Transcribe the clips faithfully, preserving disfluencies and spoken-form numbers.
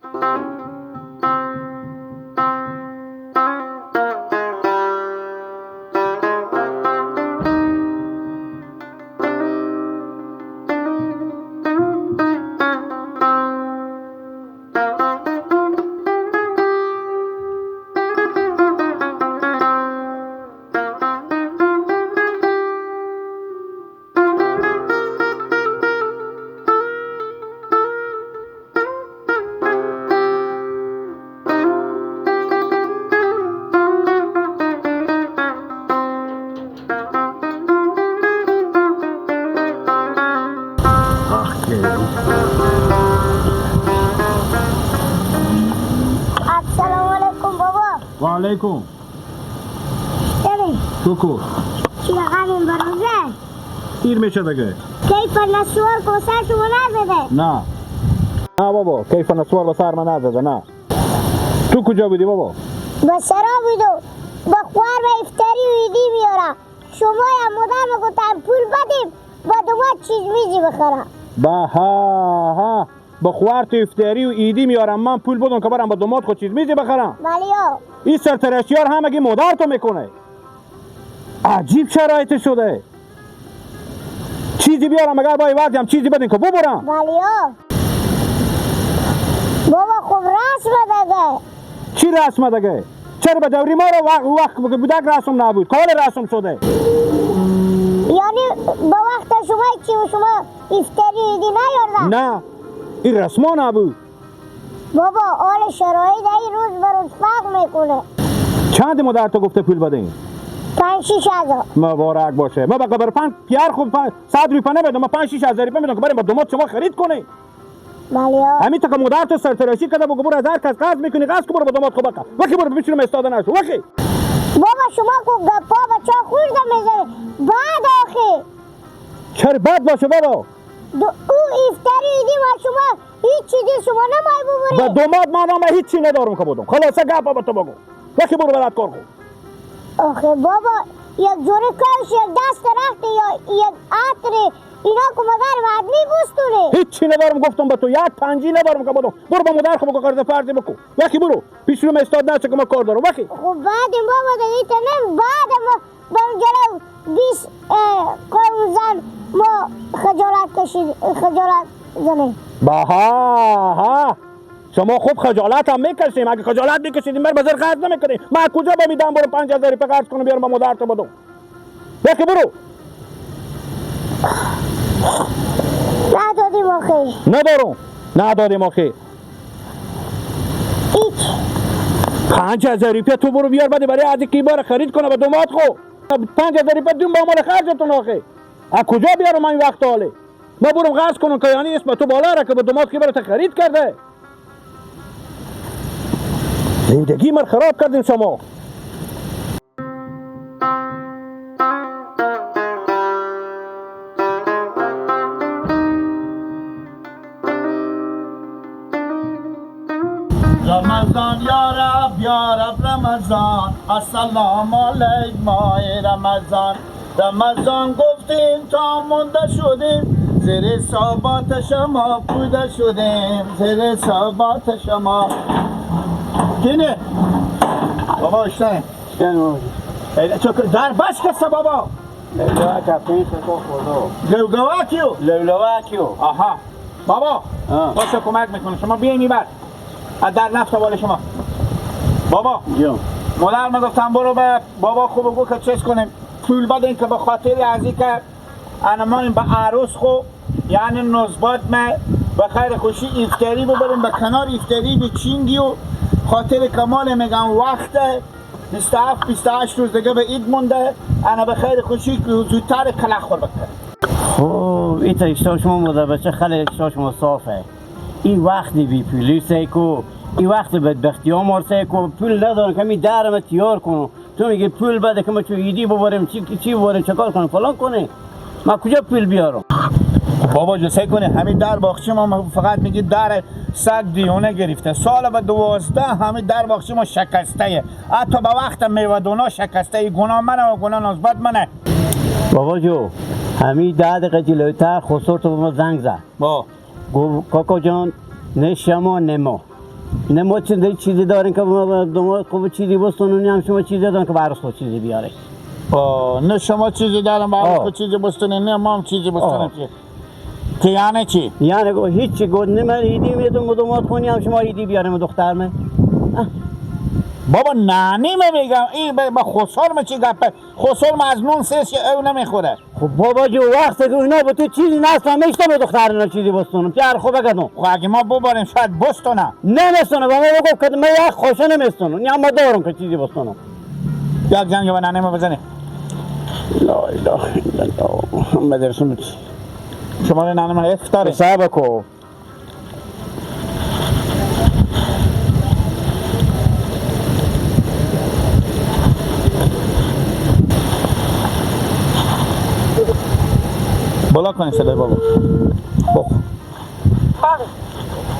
السلام علیکم بابا. و علیکم. ببین. تو کو؟ چی همین بروزه؟ ایر می‌شه دگه. کیف نسوار کو سر شما نزده؟ نه. نه بابا، کیف نسوار به سر من نزده، نه. تو کجا بودی بابا؟ به سرا بودو. به خوار به افطاری و عیدی میارم. شما یا مدام گفتن پول بدیم، به دومات چیز میزی بخرم. به ها ها. به خوار تو افطاری و عیدی میارم، من پول بدم که برم به دومات خود چیز میزی بخرم. بله یا. این سرترشیار همگی مادر تو می‌کنه. عجیب شرایط شده. چیزی بیارم، اگر بای وقتی هم چیزی بدین که ببرم. بله یا. بابا، خوب رسم دگه. چی رسم دگه؟ چرا به دوری ما رو وقت، وقت که بودک رسم نبود؟ که حال رسم شده؟ یعنی به وقت شما چی و شما افطاری عیدی نیاردن؟ نه، این رسما نبود. بابا، حال شرایط این روز به روز فرق می‌کنه. چند مادر تو گفته پول بدین؟ پنج شیش هزار. مبارک باشه. ما به قبر پنج پیار خوب پنج صد روپیه نمیدم، ما پنج شیش هزار روپیه می‌دم که بریم با دومات شما خرید کنی. بله. همین تا که مادر تو سرتراشی کرده بگو برو از هر کس قرض می‌کنی، قرض کن برو با دومات خو بخر. وکی برو بچونم استاده نشو. وکی. بابا، شما کو گپا بچه خورده می‌زنی. بعد آخه. چرا بد باشه بابا؟ دو، او افطاری عیدی ما شما هیچ چیزی شما نمای ببری. با دومات من هم هیچ چی ندارم که بدم. خلاصه گپا به تو بگو. وکی برو بلد کار کن. آخه بابا، یک جوری کفش، یک دست رخت، یا یک عطر، اینا که مادر مردمی بوستونه. هیچ چی ندارم گفتم به تو، یک پنجی ندارم که بدم. برو با مادر خو بگو قرض فرضی بکو. وکی برو. پیش رو استاد نشه که ما کار دارم. وکی. خب بعد این بابا دیگه تو نه، بعد ما با اون جلو بیست، اه، قرون زن ما خجالت کشید، خجالت زنه. بها، ها. شما خوب خجالت هم می‌کشیم. اگه خجالت می‌کشیدیم، بر بزر قرض نمی‌کنیم. من کجا بمیدم برو پنج هزار روپیه قرض کنم بیارم با مادر تو بدم؟ یکی برو. ندادیم آخه. ندارم. ندادیم آخه. هیچ. پنج هزار روپیه تو برو بیار، بعد برای از کی بار خرید کنه به دومات خو. پنج هزار روپیه دون با مال خرجتون آخه. از کجا بیارم این وقت حاله؟ ما برم قرض کنم که یعنی اسم تو بالا را که به دومات کی برات خرید کرده. زندگی مر خراب کردین شما. رمضان یا رب، یا رب رمضان، السلام علیک ماه رمضان. رمضان گفتیم تا مونده شدیم، زیر صحبات شما بوده شدیم، زیر صحبات شما. کینه؟ بابا اشتنه. اشتنه بابا. ای، چه که در بش کسه بابا؟ لولوه کپین خطا خودو. لولوه کیو؟ لولوه کیو؟ آها. بابا، آه. باشه کمک می‌کنم. شما بیاین این بر. از در نفت حوال شما. بابا. جان. مادر ما گفتم برو به بابا خوب بگو که چیز کنیم. پول بدین که به خاطر از این که انمان به عروس خو، یعنی نزبات ما به خیر خوشی افطاری ببریم، به کنار افطاری بچینگی و خاطر کمال می‌گم وقت بیست و هفت، بیست و هشت روز دیگه به عید مونده، انا به خیر خوشی زودتر کلک خور بکنه. خب، این تا اشتها شما مادر بچه خیلی اشتها شما صافه. این وقت بی پولی سیکو، این وقت بدبختی ها مار سیکو، پول ندارم که می درم تیار کنم. تو میگی پول بده که ما چو عیدی ببریم، چی، چی ببریم، چه کار کنیم، فلان کنیم. ما کجا پول بیارم؟ بابا جو سعی کنه، همین در باغچه ما فقط میگی در سگ دیونه گرفته. سال به دوازده همین در باغچه ما شکسته یه. حتی به وقت میوه دونا شکسته یه. گناه منه و گناه نسبت منه. بابا جو، همین ده دقیقه جلوتر خسر تو به ما زنگ زد. با. گو کاکا جان، نه شما نه ما. نه، ما چیز، چیزی داریم که ما دوماد خو چیزی بستونیم، نه هم شما چیزی دارین که برای خود چیزی بیاره. آه، نه شما چیزی دارین برای خود چیزی بستونین، نه ما هم چیزی بستونیم که. که یعنی چی؟ یعنی گو هیچ چی گو، نه من ایدی میدم، دوماد خو، نه هم شما ایدی بیاریم دختر من. آه. بابا، نانی من می‌گم، ای به، به خسار من چی گپه؟ خسار من از نون سه سی او نمیخوره. خب بابا جو، وقتی که اونا به تو چیزی نستن، میشته به دختر اینا چیزی بستونم. پیار خو بگدم. خب اگه ما ببریم، شاید بستونه. نه، نستونه. با ما بگو که من یک خوشه نمیستونم. یا ما دارم که چیزی بستونم. یک زنگ به ننه ما بزنه. لا اله الا الله محمد رسول الله. شمارهٔ ننه ما افتاره. صبر کو. بالا کنید صدای بابا. بخ. بله.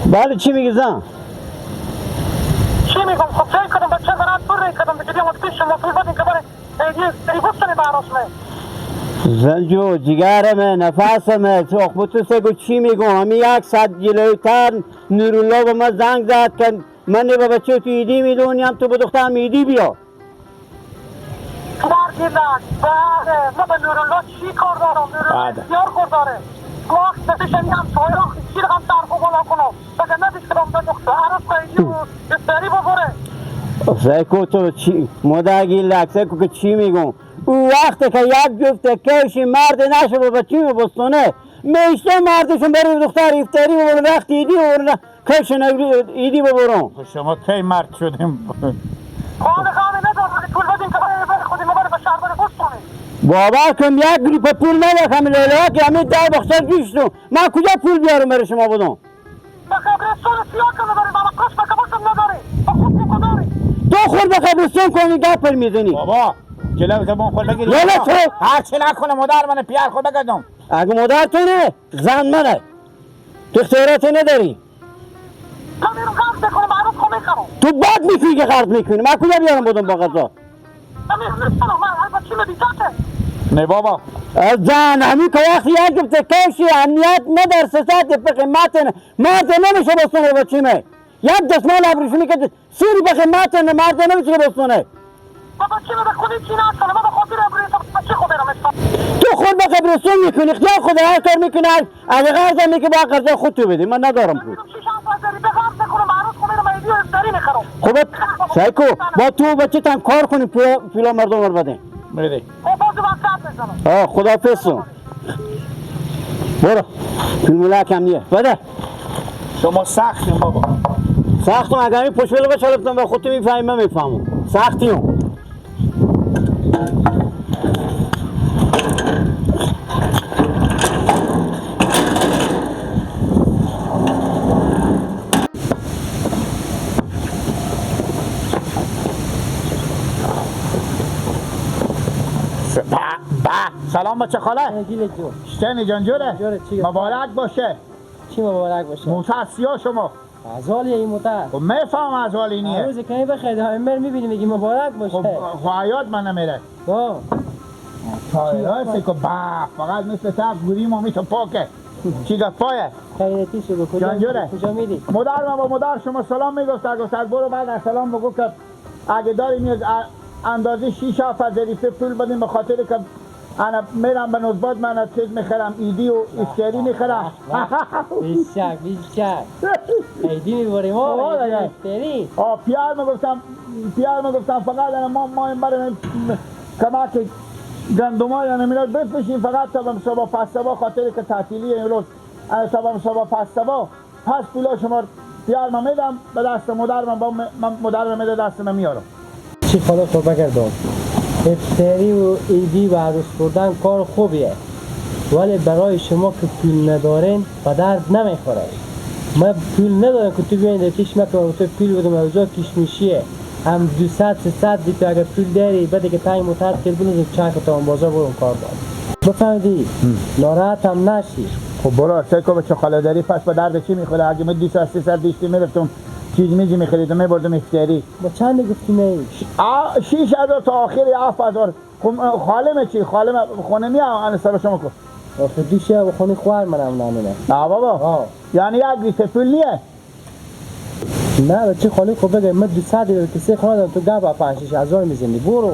بله، چی می‌گی زن؟ چی می‌گم؟ خب، جای کدوم بچه زنان پر ری کدوم دیگه، دیگه وقتی شما پول بدین که بره. ای، یه سری گفتنی براش می. زن جو، جیگر مه، نفس مه، چخ بو تو سه گو چی می‌گم؟ همی یک ساعت جلوتر نورالله به من زنگ زد که من به بچه تو ایدی می‌دونیم، تو به دخترم ایدی بیا. پدر گیلک، بله، من به نورالله چی کار دارم؟ نورالله بسیار کار داره. وقت بشه شنی هم سایه آخی چی رقم سر خو بالا کنم. بگه ندیش کدام به دختر، عروس قیدی و دختری ببره. سه کو تو چی؟ مدگی لک، سه کو که چی می‌گم؟ او وقت که یک جفت کشی مرد نشه به بچی بستونه، میشته مردشون بری دختر افتری و وقت ایدی و کشن ایدی ببرون. خب شما کی مرد شدیم؟ خانه خانه ندارم، ولی پول بدیم که بره، بره خودی ما بره به شهر بره بستونه. بابا کم یک گروپ پول ندارم، لیلا که همین در بخشش گیشتم. من کجا پول بیارم برای شما بدم؟ به قبرستون سیاه کنه بره، بابا کاش به کمکم نداره. به خود بکنه. تو خود به قبرستون کنی، گپ پر می‌زنی. بابا، جلو زبان خود بگیر. ولی تو هر چی نکنه، مادر من پیار خود بگردم. اگه مادر تو نه، زن منه. تو اختیارات نداری. تو میرو قرض بکنه، معروف خو می‌کنم. تو بد می‌کنی که قرض می‌کنی. من کجا بیارم بدم با قضا؟ نه بابا. از زن همی که وقتی یک گفته کشی امنیت نداره، سه ساعت به قیمت نه. مرد نمیشه بستونه بچی مه. یک دستمال ابریشمی که سوری به قیمت نه، مرد نمیشه بستونه. بابا چی به خودی چی نکنه؟ بابا خاطر ابریشم چی خود دارم؟ تو خود به قبرستون می‌کنی، خیال خود هر کار می‌کنه. اگه قرض هم می‌گی، با قرض خود تو بدی، من ندارم پول. شیش هفت هزاری به قرض کنم، عروس خونه رو مهدی و افتاری می‌خرم. خب، سعی کو با تو بچه تن کار کنی، پولا، پولا مردم رو بده. بده. خب، باز وقت حرف می‌زنم. آه، خداحافظ تو. برو. پول مولا کم نیه. بده. شما سختیم بابا. سختم، اگر این پشت بله بچه با خودتون می‌فهمیم، من می‌فهمم. سختیم. س-، به، به. سلام بچه خاله. اه، گیلک جو. شتنی جان جوره؟ جوره، چی؟ مبارک باشه. چی مبارک باشه؟ موتر سیاه شما. غزالی ای موتر. خب می‌فهم غزالی نیه. روز کنی بخیر، ها، امر می‌بینی میگی مبارک باشه. خب، خب حیات من نمیره. ها. تا راست که به، فقط مثل تا گوری ما می‌تو پاکه. چی گپایه؟ خیرتی شو، کجا، جان جوره. کجا می‌ری؟ مادر من با مادر شما سلام می‌گفت، گفت برو بعد از سلام بگو که اگه داریم یک ا-، اندازه شیش هفت هزار روپیه پول بدیم، به خاطر که انا میرم به نوزباد، من از چیز می‌خرم، ایدی و افتری می‌خرم. به، به. بیشک، بیشک. ایدی می‌بریم، آه، آه، ایدی دیگه. افتری. آه، پیار می‌گفتم، پیار می‌گفتم فقط انا ما، ما این برای کمک گندمای انا میلاد بفروشیم، فقط تا به صبح پس صبح، خاطر که تعطیلی امروز، انا تا به صبح پس صبح. پس پولا شما پیار من می‌دم به دست مادر من، با م-، من مادر من می‌ده دست من میارم. چی خاله خو بگردان. افتری و ایدی و عروس خوردن کار خوبیه، ولی برای شما که پول ندارین به درد نمیخوره. من پول ندارم که تو بیاین در کش مکم و تو پول بدم، اوجا کشمشیه. هم دویست سیصد دی تو اگر پول داری، بده که تای موتر تیر بلوزم چند تا بازار برم کار دارم. بفهمیدی؟ هم. ناراحت هم نشی. خب برو، سه کو بچه خاله داری، پس به درد چی می‌خوره؟ اگه من دویست سیصد دیشتی می‌رفتم، چیز میزی می‌خریدم، می‌بردم افتری. با چند گفتی میش؟ آ، شیش هزار تا آخری هفت هزار. خب، خالم چی؟ خالم خونه نیه، ان سر شما کو. آخه دوشه و خونه خوار منم نامینه. آه بابا. آه. یعنی یک لیتر پول نیه؟ نه، به چی خالی خو بگه، من دوصد دلار که سه خانه دارم، تو گپ پنج شش هزار می‌زنی. برو.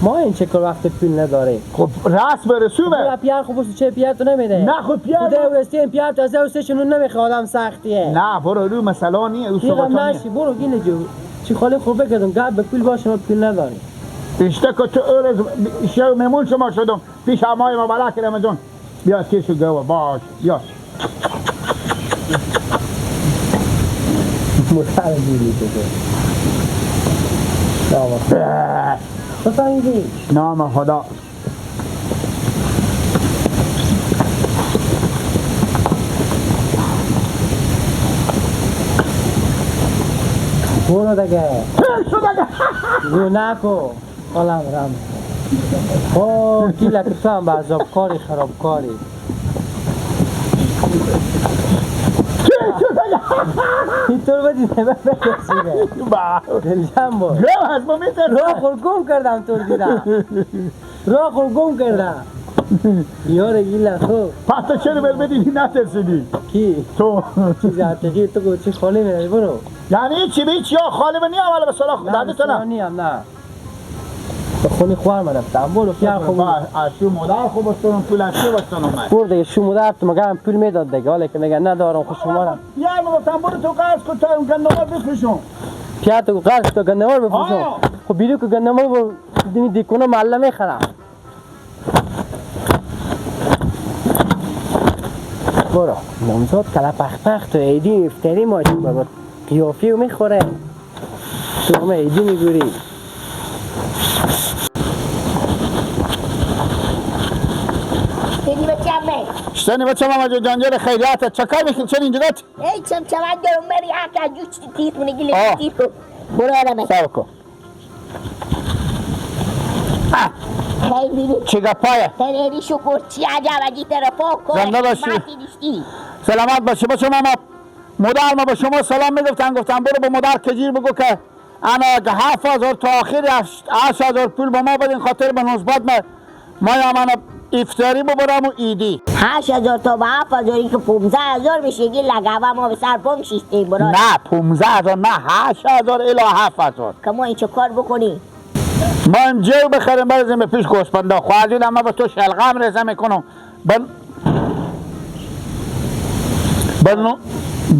ما این چه کار وقت پول نداره. خب، راست برسو به. برو پیار خو بوسو، چه پیار تو نمی‌ده. نه، خب، پیار خدا من وستی این پیار تو از او سه چنون نمیخواد، آدم سختیه. نه، برو، رو مسئله نیه، او دیگه صحبت نیه. نشی، برو گیل جو. چی خالی خو بگردم، گپ به پول باشه، ما پول نداریم. اشته که تو ارز شو مهمون شما شدم، پیش امای مبارک رمضان. بیا تیشو گوه باش، بیا. مطلع دیدی تو. نام خدا. بفهمیدی؟ نام خدا. برو دیگه. شو دیگه. گو نکو. حالم رم. او گیلک، تو هم به عذاب کاری، خراب کاری. این طور بدی نمه بکشیده. با. دلجم بود. گم هست، ما می‌ترسم. راه خور گم کردم تو رو دیدم. راه خور گم کردم. یار گیلک خو. پس تو چرا بر بدی نترسیدی؟ کی؟ تو. چیز عتیقی تو کو چی خالی می‌ری، برو. یعنی چی به هیچ یا خالی من نیم، ولی به صلاح نه، دادی تو نه. نیم، نه. به خونی خوار من رفتم. برو، پیار خو برو. با، از شو مادر خو بستونم، پول از شو بستونم من؟ برو دیگه، شو مادر تو مگه هم پول می‌داد دیگه، حالا که میگه ندارم، خو شما را. یار من گفتم برو تو قرض کن تا اون گندمار بفروشم. پیار تو قرض تو گندمار بفروشم؟ آه. خب بیرو که گندمار با دیمی دیکونه محله می‌خرم. برو، نامزاد کله پخ پخ تو عیدی افتاری ماشین بابا. قیافی رو می‌خوره. تو همه عیدی می‌گوری. سنی بچه همه. سنی بچه همه جو جنجال خیریت. چه کار می‌کنی؟ چه اینجا گفت؟ ای چم چم، اگر عمر یک اجوش تیز کنی، گلی آه. تیز کن. برو آرامه. سر کن. آه. خیلی. چه گپایه؟ تنه ریش و گور چی عجب اجی طرفا کن. زنده باشی. ماتی دیشتی. سلامت باشی. بچه ما، ما مادر ما به شما سلام می‌گفتن، گفتن برو به مادر کجیر بگو که انا که هفت هزار تا آخر هشت، هشت هزار پول به ما بدین، خاطر به نوزباد ما، ما یا من افطاری ببرم و عیدی. هشت هزار تا به هفت هزار، این که پونزده هزار می‌شه، گی لگوه ما به سر پنج شیش تیم برار. نه، پونزده هزار نه، هشت هزار الی هفت هزار. که ما این چه کار بکنی؟ ما هم جو بخریم، برزیم به پیش گوسپندا. خواهدید اما به تو شلغم رزه می‌کنم. به، به نو-،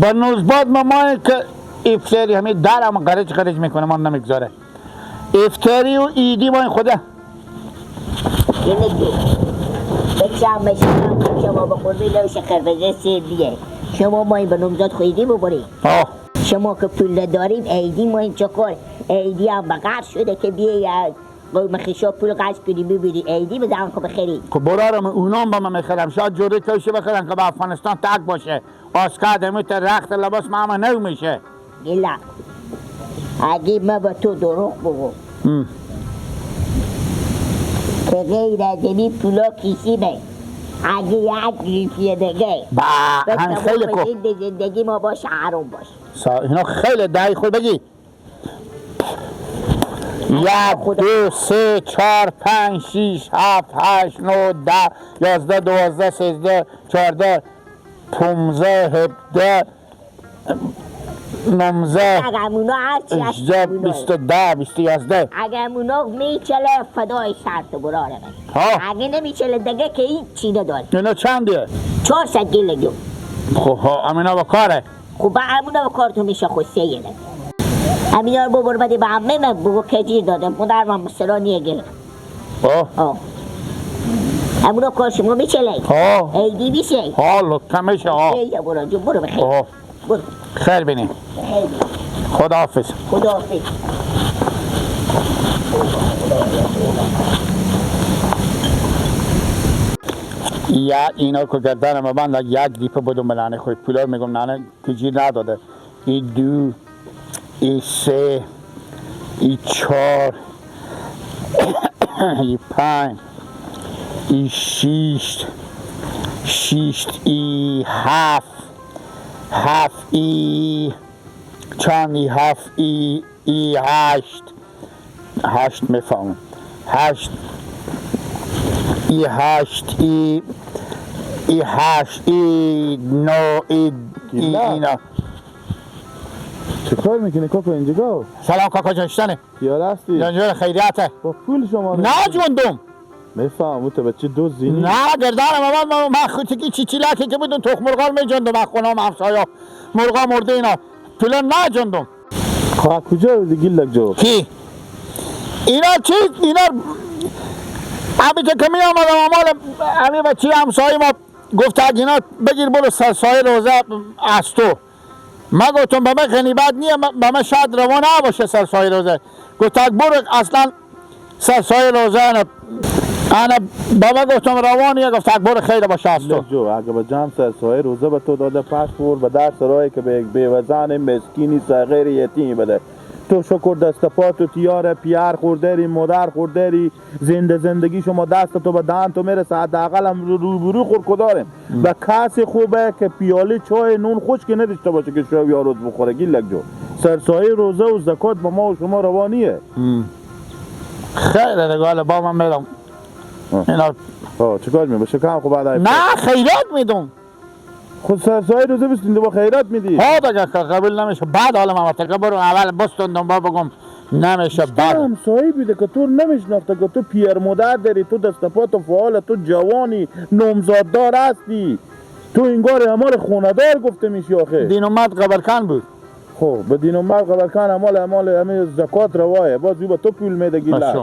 به نوزباد ما، ما که افطاری همین در هم قرج قرج می‌کنه، ما نمیگذاره. افطاری و عیدی ما خوده. یعنی که بچه هم بشه، شما به خورده لو شکر بزه سیر دیگه. شما ما این به نوزباد خو عیدی ببری. آه. شما که پول نداریم، عیدی ما این چکار؟ عیدی هم به قرض شده که بیه یا قوم خیشا پول قرض کنی ببری، عیدی به زمان خو بخری. خب برارم اونام با من می‌خرم. شاید جوره کوشه بخرم که به افغانستان تک باشه. آسکا دمی تا رخت لباس ما همه نو می‌شه. گیلا. اگه ما به تو دروغ بگو. هم. که غیر از این پولا کیسی به. اگه یک روپیه دیگه. با، به هم تمام خیلی کو. زند-، زندگی ما باشه، حرام باشه. سا-، اینا خیلی دهی خود بگی. یک، خدا. دو، سه، چهار، پنج، شیش، هفت، هشت، نه، ده، یازده، دوازده، سیزده، چهارده، پونزده، هفده، نوزده، اگه همونا هر چی هست، هجده، همونا. بیست و ده، بیست و یازده. اگه همونا میچله فدای سرت برارم. ها. اگه نمیچله دگه که هیچ چی نداره. اینا چنده؟ چهارصد گیلگی. خب، ها، امینا با کاره. خب، با همونا با کارت میشه خود سه یه دگه. امینا رو ببر بده به عمه من بگو که جیر داده. مادر من مسترانی گیلگی. آه. آه. همونا کار شما میچله. آه. عیدی میشه. آه، لطفا میشه، آه. ای یا برو جو، برو بخیر. آه. برو. خیر بینی. خیر بینی. خداحافظ. خداحافظ. یا اینا که گردن ما بند، یک دیپه بدون بلانه خوی پولار می‌گم ننه. کجی نداده. ای دو، ای سه، ای چهار، ای پنج، ای شیشت، شیشت، ای هفت، هفت، ای چند، ای هفت، ای، ای هشت، هشت می‌فهمم. هشت. ای هشت، ای، ای هشت، ای نو، ای، ای گیلک. اینا. چه کار می‌کنی کاکا اینجا؟ سلام کاکا جان، شتنه؟ یار هستی؟ جان جان، خیریته؟ با پول شما رو نه جوندم. می‌فهم، او تو بچه دو زینی. نه، گردنم آمد، من، من خود کی چی چی لکه که بودم، تخم مرغا رو می‌جوندم، از خونه‌ام همسایا. مرغا مرده اینا. پول نه جوندم. خب، کجا بودی گیلک جو؟ کی؟ اینا چی؟ اینا همی که کمی آمدم، اما همی بچه همسایه ما گفت: «اگه اینا بگیر برو سرسایه روزه از تو.» ما گفتم: «به من غنیمت نیه، به من شاید روا نباشه سرسایه روزه.» گفت: «اگه برو اصلاً سرسایه روزه انه، انه.» به من گفتم: «روانیه.» گفت: «اگه برو خیر باشه از تو.» گیلک جو، اگه به جام سرسایه روزه به تو داده، پس بور به در سرایی که به یک بیوه‌زن مسکینی صغیر یتیمی بده. تو شکر دست پا تو تیاره، پیار خوردری، مادر خوردری، زنده زندگی شما دست تو به دهن تو می‌رسه، حداقل هم رو، روبرو خور کداریم. به کسی خوبه که پیاله چای نون خوش که نداشته باشه که شب یا روز بخوره، گیلک جو. سرسایه روزه و زکات به ما و شما روانیه. خیره دیگه، حالا با من می‌رم. اینا آه، چیکار می‌کنی؟ به شکم خو بعد نه، خیرات می‌دم. خود سرسایه روزه بستین، دو با خیرات می‌دی. ها، دیگه که قبول نمیشه. بعد حالا من وقت که برو اول بستون دنبال بگم، نمیشه. بعد همسایه بیده که تو نمی‌شناخته که تو پیر مادر داری، تو دست پا تو فعال، تو جوانی، نامزاددار هستی. تو انگار همه رو خونه‌دار گفته می‌شی آخه. دین اومد قبرکن بود. خب، به دین اومد قبرکن، اعمال، اعمال، همه زکات روایه. باز او به تو پول می‌ده گیلک.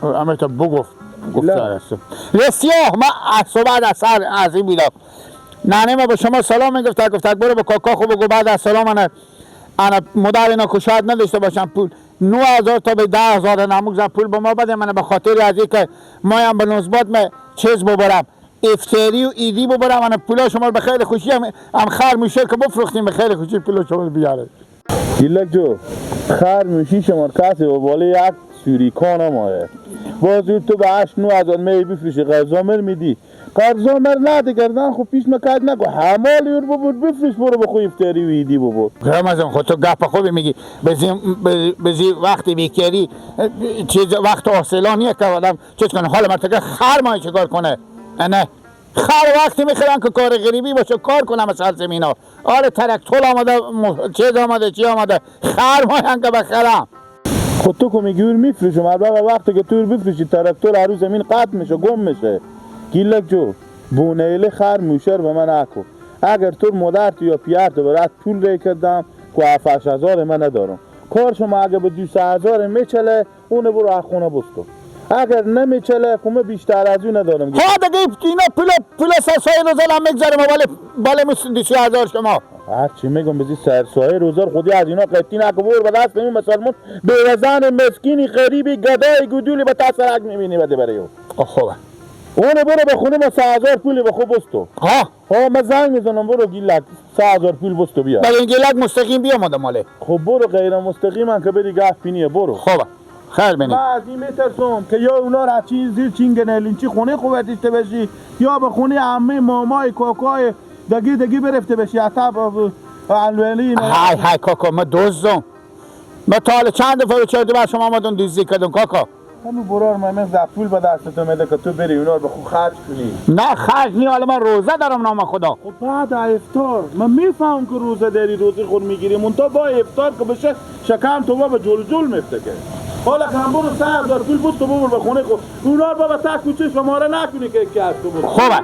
همه تا بگفت. گفته هستم. رسیاه، ما صحبت از سر از این بیدار. ننه ما به شما سلام می‌گفت، گفت برو به کاکا خو بگو بعد از سلام انه، انه مادر اینا که شاید نداشته باشن پول. نه هزار تا به ده هزار نموک زن پول به ما بده، من به خاطر از این که ما هم به نسبت ما چیز ببرم، افطاری و عیدی ببرم، من پولا شما رو به خیلی خوشی هم، هم خر موشر که بفروختیم به خیلی خوشی پولا شما رو بیاره. گیلک جو، خر موشی شما رو کسی و بالای یک سوری کان هم آره. باز تو به هشت نه هزار می بفروشی، قرضا مر می‌دی. قرضا مر نده گردن خو پیش مکد نکو. حمال یور ببر بفروش، برو به خو افطاری و عیدی ببر. رمضان، خود تو گپ خوبی می‌گی. بزی، بزی، بزی وقتی بیکاری، چیز وقت حاصلانیه که آدم چیز کنه. حالا مرتکه خر ماه چیکار کنه؟ نه. خر وقتی می‌خرن که کار غریبی باشه، کار کنه مثل زمینا. آره، ترکتول آمده، م-، چیز آمده، چی آمده؟ خر ماه هم که بخرم. خود تو که می‌گی اون می‌فروشم، البته وقتی که تو اون بفروشی، ترکتور هر روز زمین قطع می‌شه، گم می‌شه. گیلک جو، بونه‌یله خر موشر به من اکو. اگر تو مادر تو یا پیار تو برات پول ری کردم، که هفت هشت هزار من ندارم. کار شما اگه به دویست هزار میچله، اونه برو از خونه بستو. اگر نمیچله، که من بیشتر از اون ندارم. ها، دیگه اینا پول، پول سرسایه روزه هم می‌گذاریم، ولی، ولی مس-، بیست هزار شما. هر چی می‌گم بزی سرسایه روزه خودی از اینا قطعی نکو، بور به دست اون مسلمون، بیوه‌زن مسکینی، غریبی، گدای گودولی به ترس رگ می‌بینی بده برای او. آه، خوبه. اونو برو به خونه با سه هزار پولی به خو بستو. ها؟ ها، من زنگ می‌زنم، برو گیلک سه هزار پول بستو بیا. بله، گیلک مستقیم بیا ماده ماله. خب برو، غیر مستقیم هم که بری گه پینیه، برو. خوبه. خیر بینی. من از این می‌ترسم که یا اونا را چی زیر چین گنه لینچی خونه خو برداشته بشی، یا به خونه عمه، مامای، کاکای دگی دگی برفته بشی، حتی با، با الولی اینا. های، های، کاکا، ما دزدم. ما تا حالا چند دفعه و چهار دفعه شما آمدن دزدی کردن، کاکا؟ همین برار من، من زد پول به دست تو می‌ده که تو بری اونا رو به خود خرج کنی. نه، خرج نی، حالا من روزه دارم نام خدا. خب بعد افطار، من می‌فهمم که روزه داری، روزه خود می‌گیری، منتها با افطار که بشه شکم تو با به جل جل میفته که. حالا کم برو سه هزار پول بود تو ببر به خونه خود. اونا رو بابا تا کوچه شماره نکنی که یکی از تو بود. خوبه.